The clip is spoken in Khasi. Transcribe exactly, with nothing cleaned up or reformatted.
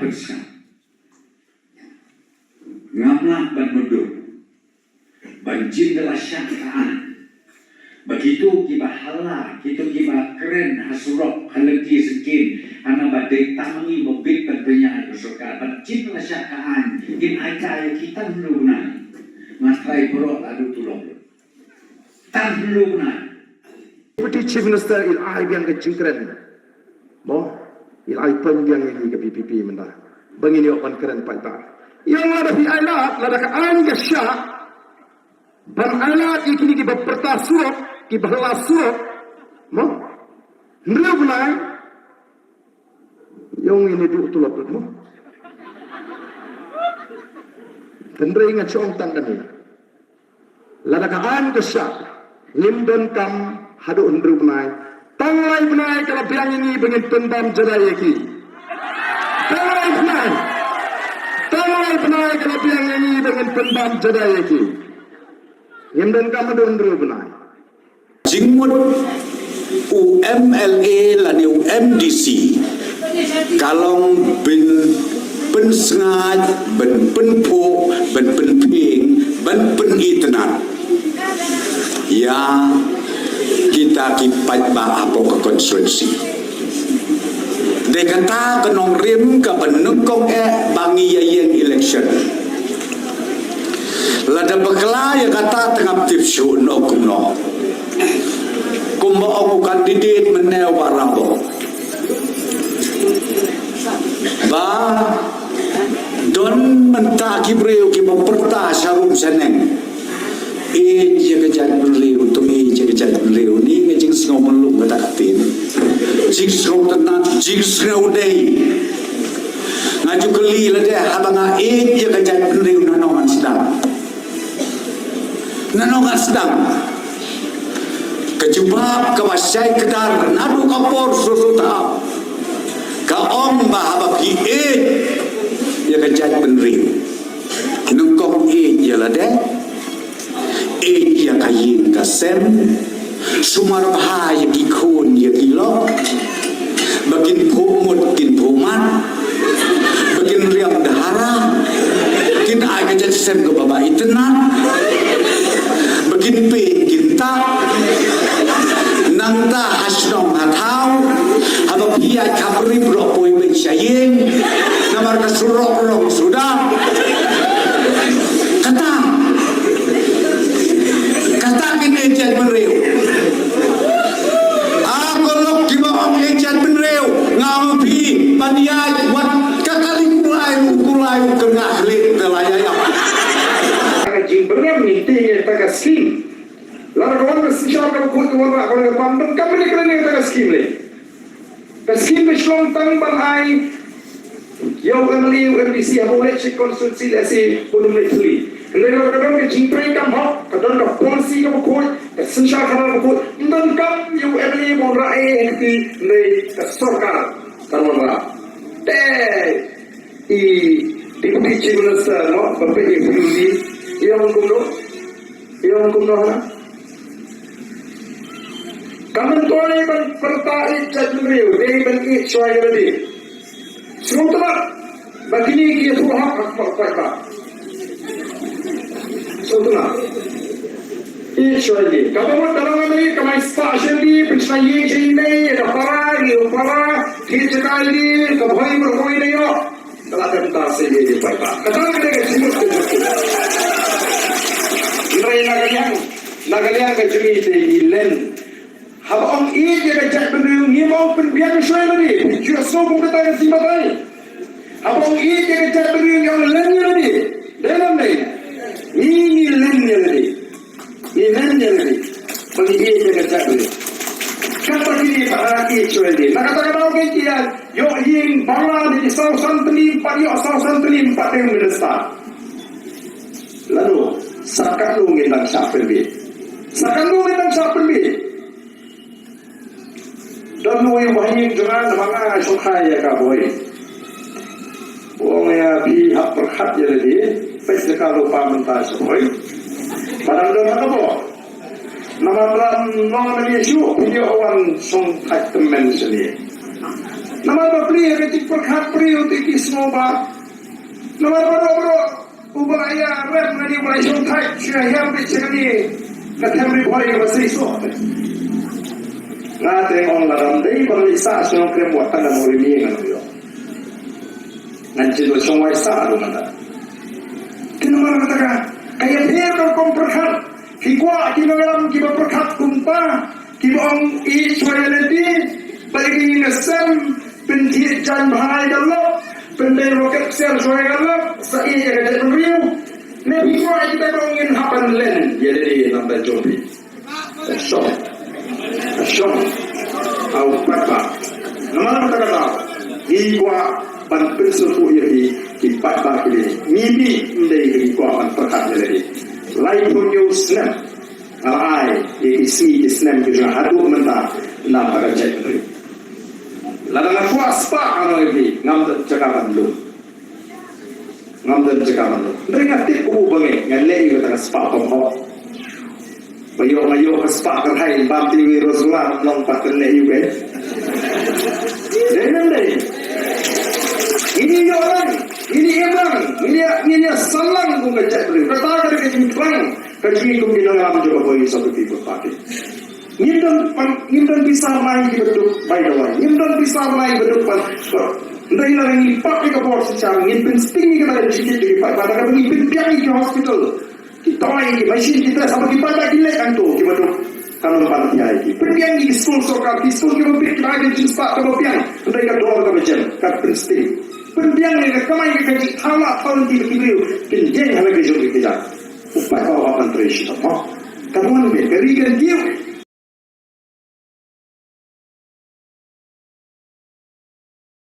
Pyrshah. Ngam lah ban mudui ban jin da la shah ka aiñ ba kito kiba hala, kito kiba kren ha surok, ha lynti syngkien, hana ba dei tang ngi ba bit ban pynïaid ka sorkar, ban jin da la shah ka aiñ, ngin ai ka ïa ki tang hynriew bnai. Nga trai baroh la duh tulop. Tang hynriew bnai. Deputy Chief Minister i la ai biang ka jingkren. Mo, i la ai pynbiang ïa ngi ka V P P mynta ba ngin ïoh ban kren paidbah. Ïa lada phi ai lad, lada ka aiñ ka shah ban ai lad ïa kine kiba pyrta surok, kiba hala surok. Mo, hynriew bnai. Ïa ngi ne duh tulop lut mo. Hynrei nga shong tang kane. Lada ka aiñ ka shah, ngim donkam haduh hynriew bnai. Tang lai bnai ka la biang ïa ngi ba ngin pynbam jadai ïa ki. Tang lai bnai. Tang lai bnai ka la biang ïa ngi ba ngin pynbam jadai ïa ki. Ngim donkam haduh hynriew bnai. Jingmut u M L A lane u M D C ka long ban pynsngaid, ban pynphuh, ban pynphieng, ban pynitynnad ïa kita ki paidbah hapoh ka constituency. Dei kata ka nongrim kaba nyngkong eh ba ngi ïa ïeng election. Lada bakla ïa kata te ngam tip shuh noh kumno. Kumba ong u candidate mynne u Bah Rambor, ba don mynta ki briew kiba pyrta sha rum sha neng. Ïeit ïa ka jaitbynriew, to ïeit ïa ka jaitbynriew. Ni nga jingsngew mluh kata ka ktien. Jingsngew tynnat, jingsngew dei. Nga ju kylli lade, haba nga ïeit ïa ka jaitbynriew, nano ngan sdang? Nano ngan sdang? Ka jubab kaba shai kdar naduh ka por shuh shuh thaw ka ong ba haba phi ïeit ïa ka jaitbynriew, nyngkong ïeit ïa lade, ïeit ïa ka ïing ka sem, sumar bha ïa ki khun ïa ki lok, ba kin phuh mut kin phuh mat, ba kin riam dahara, kin ai ka jait sem kaba ba itynnad, ba kin peit kin tak. Nangta ha shnong ha thaw, haba phi ïaid khapri, pyrshah poi beit sha ïing, namar ka surok rong suda. Kata, kata kin ïeit jaitbynriew. A ko lok kiba ong ïeit jaitbynriew, nga ma phi ban ïaid wat ka kali kulai u kulai u kyrngah leh te la ïa ïap. Ka jingbyrngem ngi te ïa ta ka skim. Lada ka wan ka synshar kaba khuid ka wanrah ka wan ka pam, donkam ne ka lane ka skim lei. Ka skim ka shlong tang ban ai ïa u M L A u M D C haba u leit sha constituency lehse bun ym leit thylli. Hynrei lada ka don ka jingtrei kam hok, ka don ka policy kaba khuid, ka synshar khadar kaba khuid, ym donkam ïa u M L A ban rah ei ei ha kti, hynrei ka sorkar kan wanrah. Te i Deputy Chief Minister mo, ba peit ïa u Deputy, i ong kumno? I ong kumno hana? Ka myntoi ban pyrta ïeit jaitbynriew, dei ban ïeit shuwa ïa lade. Sngewtynnat ba kine ki ïathuh hok ha khmat u paidbah. Sngewtynnat. Ïeit shuwa ïa lade. Kaba mut ka long ïa lade, ka mai spah sha lade, pynshna ïing sha ïing, ïa ka para, ïa u para, ki jaka ïa lade, ka bhoi myrhoi ïa lade. Ka la dep mynta sa ïa ïa paidbah. Kata ka dei ka jingmut ka jingmut. Hynrei na ka liang, na ka liang ka jong ngi te ngi len. Haba ong ïeit ïa ka jaitbynriew, ngim ong pynbiang shuwa ïa lade. Phi ju sngew kum kata ka jingbatai. Haba ong ïeit ïa ka jaitbynriew, ngi ong len ïa lade. Dei ne ym dei? Ngi ngi len ïa lade. Ngi len ïa lade ba ngi ïeit ïa ka jaitbynriew. Kata kine ba ïeit shuwa ïa lade. Na kata ka daw ki ïa ïoh ïing bangla da ki saw san tylli, ym pat ïoh saw san tylli, ym pat dei u minister. Lano, sa katno ngin dang shah pynbieit? Sa katno ngin dang shah pynbieit? Don uwei u bahaïing jong nga namar nga shongthait ïa ka bhoi. U ong ïa phi, hap pyrkhat ïa lade, peit ïa ka lypa mynta sha bhoi. Ba dang don ha ka bor. Namar lada ym long lade shuh, phi ïoh wan shongthait tymmen shane. Namar ba plie ka jingpyrkhat briew te ki sngewbha. Namar ba baroh baroh uba la ïa rem ngan ïa ba la shong thait shu ïa hiar bit sha kane ka them ri bhoi kaba sei soh. Nga te ong lada ym dei ba ngan ïa sah shnong krem wat tang ka nongrim ngan ïoh. Ngan jin ba shong wai sah ruh ngan da. Te namar kata ka ka ïapher ka rukom pyrkhat. Ki kwah ki nongïalam kiba pyrkhat kumta, kiba ong ïeit shuwa ïa lade, ba ïa ka ïing ka sem pynthied jaiñ bha ïa ka lok, pyndei rocket shell shuwa ïa ka lok, sa ïeit ïa ka jaitbynriew. Ne phi kwah ïa kita ba ong ngin hap ban len ïa lade na bynta jong phi. Shong. Shong. Au paidbah. Namar kata kata, ngi kwah ban pynsyrkuh ïa phi ki paidbah ki dei. Ngi dei, ngi dei ngi kwah ban pyrkhat ïa lade. Laiphew hynñiew snem nga la ai ïa ki sngi ki snem ki jong nga haduh mynta na ka jaitbynriew. Lada nga kwah spah, nga ong ïa phi, ngam don jaka ban lum. Ngam don jaka ban lum. Hynrei nga tip kumno ba ngi, nga leh ïa kata ka spah pynhok. Ba ïoh nga ïoh ka spah kynthei, bam te iwei Rosgula, long pat kan leh ïa u eh. Dei nang dei. Ngin ïoh lang, ngin im lang, ngin ïa, ngin ïa san lang kum ka jaitbynriew. Kata ka dei ka jingthrang ka jong ngi kum ki nongïalam jong ka Voice of the People Party. Ngim don pan, ngim don pisa bnai kiba duk, by the way. Ngim don pisa bnai ba duk pan. Hynrei lada ngi pap ïa ka bor shisha, ngin pynsting ïa kata ka jingkit jong ki paidbah, da kaba ngi pynbiang ïa ki hospital, ki dawai, ki machine, ki test, haba ki paidbah ki leit hangto kiba duk, kan ym pan pynbiang ïa ki. Pynbiang ïa ki skul sorkar, ki skul kiba bit, kiba ai ka jingspah kaba biang, hynrei ka dor kaba jem, kan pynsting. Pynbiang ïa ka kamai ka kajih, thaw lah thaw lynti ba ki briew kin ïeng ha la ka jong ka jait. U paidbah u hap ban trei shitom mo. Ka mon beit, ka ri kan kiew.